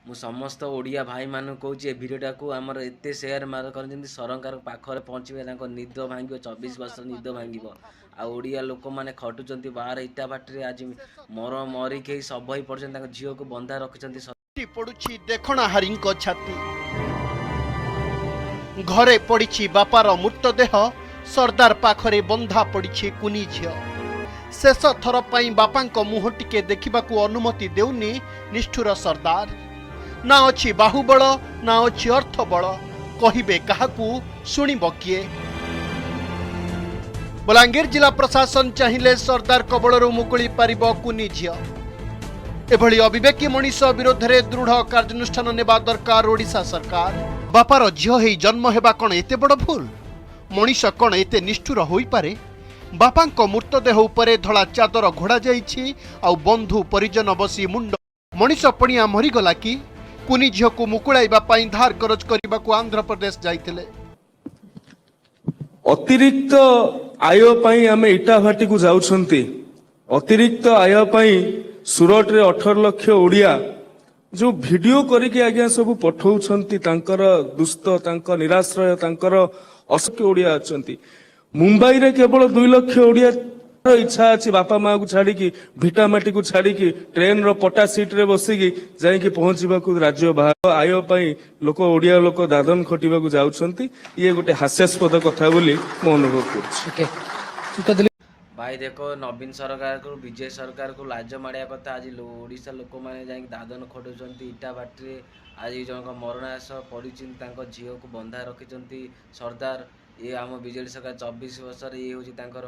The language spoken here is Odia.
ମୁଁ ସମସ୍ତ ଓଡ଼ିଆ ଭାଇମାନଙ୍କୁ କହୁଛି, ଏ ଭିଡ଼ିଓଟାକୁ ଆମର ଏତେ ସେୟାର ମାର କରନ୍ତି, ସରକାର ପାଖରେ ପହଞ୍ଚିବେ, ତାଙ୍କ ନିଦ ଭାଙ୍ଗିବ, 24 ବର୍ଷ ନିଦ ଭାଙ୍ଗିବ। ଆଉ ଓଡ଼ିଆ ଲୋକମାନେ ଖଟୁଛନ୍ତି ବାହାରେ ଇଟା ଭାଟିରେ, ଆଜି ମର ମରିକି ହେଇ ଶବ ହେଇ ପଡ଼ୁଛନ୍ତି, ତାଙ୍କ ଝିଅକୁ ବନ୍ଧା ରଖିଛନ୍ତି। ପଡୁଛି ଦେଖଣାହାରୀଙ୍କ ଛାତି। ଘରେ ପଡ଼ିଛି ବାପାର ମୃତଦେହ, ସର୍ଦ୍ଦାର ପାଖରେ ବନ୍ଧା ପଡ଼ିଛି କୁନି ଝିଅ। ଶେଷ ଥର ପାଇଁ ବାପାଙ୍କ ମୁହଁ ଟିକେ ଦେଖିବାକୁ ଅନୁମତି ଦେଉନି ନିଷ୍ଠୁର ସର୍ଦ୍ଦାର। ନା ଅଛି ବାହୁବଳ, ନା ଅଛି ଅର୍ଥବଳ। କହିବେ କାହାକୁ, ଶୁଣିବ କିଏ? ବଲାଙ୍ଗୀର ଜିଲ୍ଲା ପ୍ରଶାସନ ଚାହିଁଲେ ସର୍ଦ୍ଦାର କବଳରୁ ମୁକୁଳି ପାରିବ କୁନି ଝିଅ। ଏଭଳି ଅବିବେକୀ ମଣିଷ ବିରୋଧରେ ଦୃଢ଼ କାର୍ଯ୍ୟାନୁଷ୍ଠାନ ନେବା ଦରକାର ଓଡ଼ିଶା ସରକାର। ବାପାର ଝିଅ ହେଇ ଜନ୍ମ ହେବା କ'ଣ ଏତେ ବଡ଼ ଭୁଲ? ମଣିଷ କ'ଣ ଏତେ ନିଷ୍ଠୁର ହୋଇପାରେ? ବାପାଙ୍କ ମୃତଦେହ ଉପରେ ଧଳା ଚାଦର ଘୋଡ଼ାଯାଇଛି ଆଉ ବନ୍ଧୁ ପରିଜନ ବସି ମୁଣ୍ଡ। ମଣିଷ ପଣିଆ ମରିଗଲା କି? କୁନି ଝିଅକୁ ମୁକୁଳାଇବା ପାଇଁ ଧାର କରଜ କରିବାକୁ ଆନ୍ଧ୍ରପ୍ରଦେଶ ଯାଇଥିଲେ। ଅତିରିକ୍ତ ଆୟ ପାଇଁ ଆମେ ଇଟା ଭାଟିକୁ ଯାଉଛନ୍ତି। ଅତିରିକ୍ତ ଆୟ ପାଇଁ ସୁରଟରେ 18 ଲକ୍ଷ ଓଡ଼ିଆ ଯୋଉ ଭିଡିଓ କରିକି ଆଜ୍ଞା ସବୁ ପଠଉଛନ୍ତି, ତାଙ୍କର ଦୁସ୍ଥ, ତାଙ୍କ ନିରାଶ୍ରୟ, ତାଙ୍କର ଅସଂଖ୍ୟ ଓଡ଼ିଆ ଅଛନ୍ତି। ମୁମ୍ବାଇରେ କେବଳ 2 ଲକ୍ଷ ଓଡ଼ିଆ। ଇଚ୍ଛା ଅଛି ବାପା ମାକୁ ଛାଡିକି, ଭିଟା ମାଟିକୁ ଛାଡିକି, ଟ୍ରେନର ପଟା ସିଟରେ ବସିକି ଯାଇକି ପହଞ୍ଚିବାକୁ ରାଜ୍ୟ ବାହାର। ଆୟ ପାଇଁ ଲୋକ, ଓଡ଼ିଆ ଲୋକ ଦାଦନ ଖଟିବାକୁ ଯାଉଛନ୍ତି। ଇଏ ଗୋଟେ ହାସ୍ୟାସ୍ପଦ କଥା ବୋଲି ମୁଁ ଅନୁଭବ କରୁଛି। ଭାଇ ଦେଖ, ନବୀନ ସରକାରକୁ, ବିଜେପି ସରକାରକୁ ଲାଜ ମାଡ଼ିବା କଥା। ଆଜି ଓଡ଼ିଶା ଲୋକମାନେ ଯାଇକି ଦାଦନ ଖଟୁଛନ୍ତି ଇଟା ଭାଟିରେ। ଆଜି ଜଣଙ୍କ ମରଣାସ ପଡ଼ିଛନ୍ତି, ତାଙ୍କ ଝିଅକୁ ବନ୍ଧା ରଖିଛନ୍ତି ସର୍ଦ୍ଦାର। ଇଏ ଆମ ବିଜେଡ଼ି ସରକାର 24 ବର୍ଷରେ ଇଏ ହେଉଛି ତାଙ୍କର